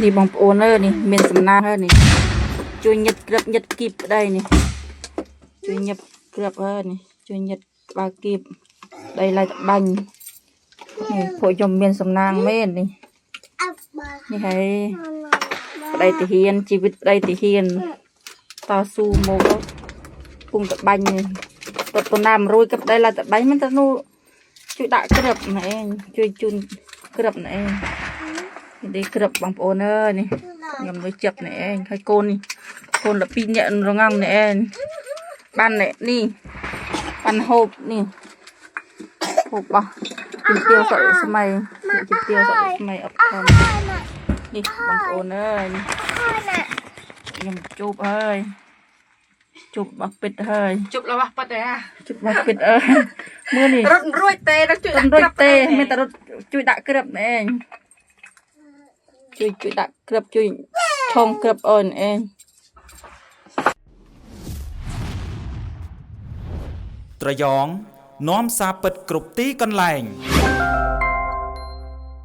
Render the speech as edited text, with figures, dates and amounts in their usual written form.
នេះបងប្អូនអើយនេះមានសំណាងហើយនេះជួយញឹតក្រឹបញឹតគៀបប្តីនេះជួយញឹតក្រឹបហើយនេះជួយញឹតក្បាលគៀបប្តីឡៃតបាញ់នេះពួកខ្ញុំមានសំណាងមែននេះនេះហើយប្តីទាហានជីវិតប្តីទាហានតស៊ូមកពុងតបាញ់នេះរត់ទៅណាមរួយក៏ប្តីឡៃតបាញ់មិនទៅនោះជួយដាក់ក្រឹបណែឯងជួយជូនក្រឹបណែឯង នេះក្រឹបបងប្អូនអើយនេះខ្ញុំដូចចិត្តនេះឯងហើយកូននេះកូនលពីរនាក់រងងនេះឯងបាននេះនេះបានហូបនេះហូបបោះជំទាវសក់ស្មៃជំទាវសក់ស្មៃអត់ខំនេះបងប្អូនអើយខ្ញុំជួបហើយជួបបោះពិតហើយ ជប់របស់ប៉ិតឯអា ជួបបោះពិតអើយមើលនេះ រត់មិនរួចទេដល់ជួយ រ ដាក់ ត់រួចទេ ក្រប មានតែរត់ជួយដាក់ក្រឹបនេះឯងជួយជួយដាក់ក្រឹបជួយឆុងក្រឹបអូនឯង ត្រយងនាំសារពិតគ្រប់ទីកន្លែង